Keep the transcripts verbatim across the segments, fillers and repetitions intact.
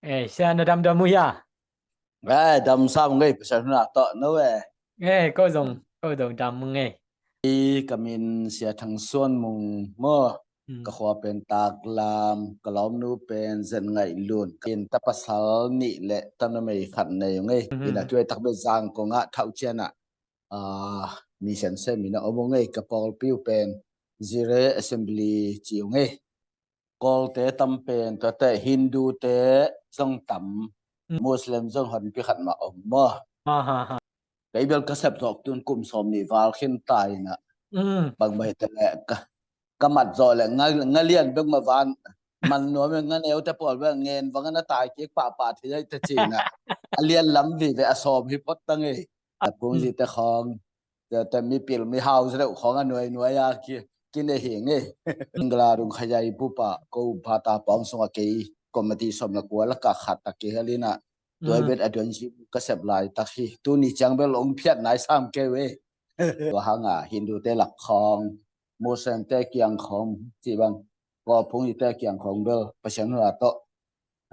Eh, sia na damdam uh hia? Eh, dam sam ngei, Pasian hun a tawh no eh. Eh, ko zong, ko zong dam ngei. Ka min Sia Thang Suan Mung maw. Hmm. Ka khua pen Taklam, ka lawmnu pen Zen Ngaih Lun. Ka inn ta pasal nih le ta numei khat nei uh ngei. Hmm. Ina tuai tak bel Zangkong ah thauh cian ah, ah, mission sem ina om uh ngei. Ka pawlpi uh pen Zire Assembly ci uh ngei. Kawlte tam pen tuate Hindu te zong tam, mm, Muslim zong honpi khat mah om maw. Ha, ha, ha. Kei bel ka sep zawk tun kum sawm nih val khin ta ina. Mm. Bang bai te le ka, ka mat zawh le nga, nga lian bek mah van man nuam e, nga neu te pawl bek ngen vang a na tai kik pahpah thei ai te ci ina. A lian lam vive a sawm hi phot ta ngei. A phungzi te khawng, te, te mipil mihau zereuh khawng a nuai nuai a ki, kinei hi ngei. Mingla rung khayai pupa ko pha ta pawng sungah kei committee sawm le kua lakah khat tak kei hel ina. Tuai bet a duan zi ka sep lai tak hi. Tuni ciang bel ong phiat nai sam kei ve. Tua hanga Hindu te lak khawng, Muslim te kiang khawng ci bang. Ko phungzi te kiang khawng bel Pasian hun a tawh,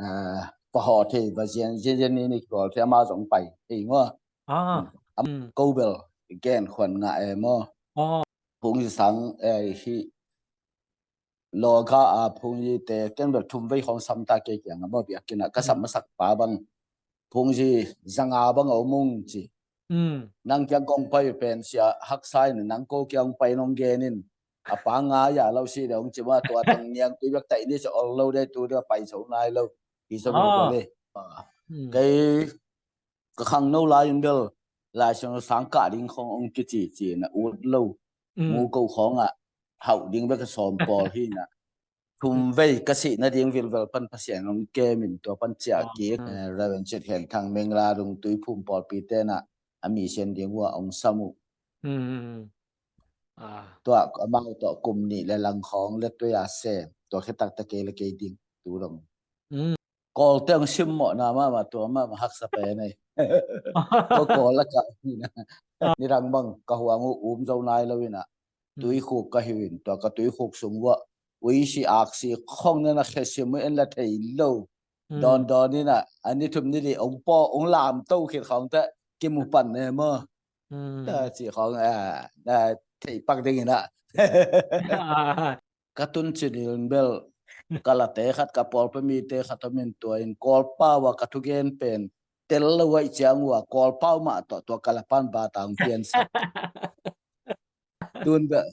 ah, pahaw thei va zian, zian, zian ni ni kibawl thei ama zong pai thei ngua. Ah, am, mm, ko bel gen khuan ngah e maw. Oh. Phungzi sang, eh, hi loga a phungzi te ken bel thum vei khawng sam ta kei kiang a maw biakinn ah ka sam masak pa bang. Phungzi zanga bang a om ung ci. Mm. Nang kiang kong pai pen sia haksa in nang ko kiang pai nong gen in. A pa nga ya lo si de ong ci ma tua tang niang tui bek tai ni ci ol lo de tu de pai so nai lo. Hi so mo de. Ah. Mm. Kei ka khangno lai in bel, lai siang sang kah ding khawng ong kici ci na ut lo. Mm. Mu ko khawng ah hauh ding bek a sawm pawl hi na. Thum vei ka sih nading vilvel pan Pasian ong kem in tua pan ciah kik, eh, Reverend Chet Khen Thang Mengla Rung Tuiphum pawlpi te na a mission ding uh a ong sam uh. Mm, mm, mm. Ah. Tua amau tawh kum nih le lang khawng le tuai a sem. Tua khe tak ta kei le kei ding tu dong. Mm. Kawlte ang simmawhna mahmah tua mahmah haksa pen ei. Ko Kawl lakah nidang bang ka huang uh um zo nai lo ina. Mm. Tuikhuk ka hi uh in tua ka tuikhuk sung uah uisi aksi khong nena khesim uh en la thei lo. Mm. Dawn dawn ina a ni thum ni li ong paw ong lam to khit khawng te kimu pan ne maw. Mm. Ta ci khawng a, a thei pak ding ina. Ka tun ci dil bel, ka late khat, ka pawlpi mite khat om in tua in Kawlpau a ka thugen pen tel lo aih ciang uh a Kawlpau mah tawh tua ka lapan ba tang piansak. Tun bel,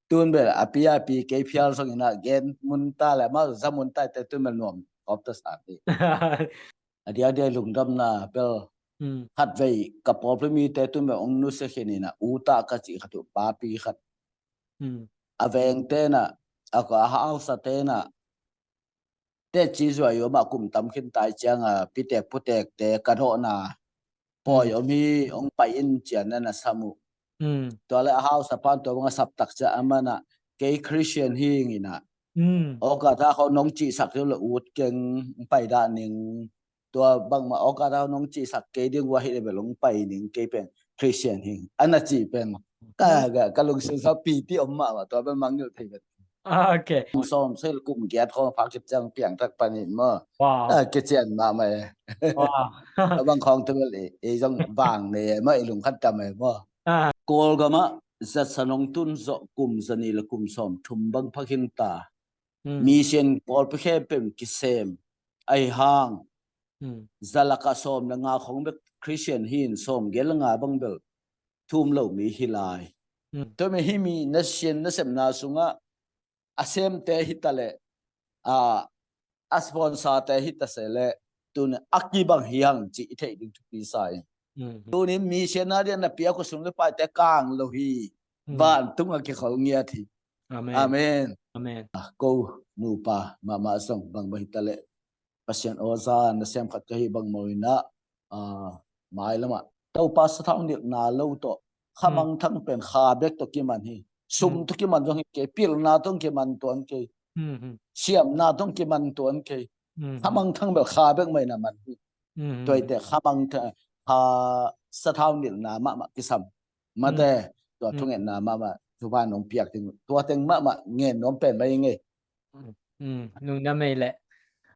tun bel a pi a pi kei phial song ina gen mun ta le ma za mun ta te tun bel nuam kop ta sa ti. A dia dia lungdamna bel, hmm, khat vei ka pawlpi mite tun bel ong nusia khin ina u ta ka ci khat uh papi khat. Hmm. A veng tena, a ka a hausa tena, te ci zuai om a kum tam khin tai ciang a pitek putek te ka dawhna pawi om hi, ong pai in cian na na sam uh. Hmm. Tua le a hausa pan tua bang a sap tak cia a mana kei Christian hi ngina. Hmm. Oka ta khawng nong cihsak tiu le ut keng ong pai dah ning. Tua bangmah awkata nong cihsak kei ding uh ahi le bel hong pai ning kei pen Christian hi. A na cih pen ka, ka, ka lungsim sa piti om mahmah tua pen mangngilh thei vet. Ah, ok. Sawm sel kum giat khawng phak kip ciang piangthak panin maw. Wow. Ah, kician mahmah e. Wow. A bang khawng te bel e, e zong bang ne maw, e lungkhat tam e maw. Ah. Kawlgam ah zatsan hong tun zawh kum zani le kum sawm thum bang phak hin ta. Hmm. Mission pawlpi khempeuh kisem ahi hang. Hmm. Za lakah sawm le nga khong bek Christian hi in sawm gel le nga bang bel thum lo mi hi lai. Hmm. Tua mi hi mi nasem nasepna sungah a semte hi ta le, a, a sponsor te hi ta se le, tun a kibang hi hang ci i theih ding thupi sa in. Hmm. Tunin mission a dia na piak uh sum le paite kang lo hi. Hmm. Vantung a kikhol ngiat hi. Amen. Amen. Amen. Ah, ko nupa mahmah zong bangmah hi ta le Pasian aw za nasem khat ka hi bang mawina, ah, mailamah Topa sathau nilhna lo tawh khamangthang pen kha bek tawh kiman hi. Sum tawh kiman zong hi kei, pilna tawh kiman tuan kei. Siamna tawh kiman tuan kei. Khamangthang bel kha bek mah in a man hi. Tuaite khamangthang, kha sathau nilhna mahmah kisam. Mate, tua thungetna mahmah, thupha nong piak ding, tua teng mahmah ngen nuam pen mah hi ngei. Nungna mei leh.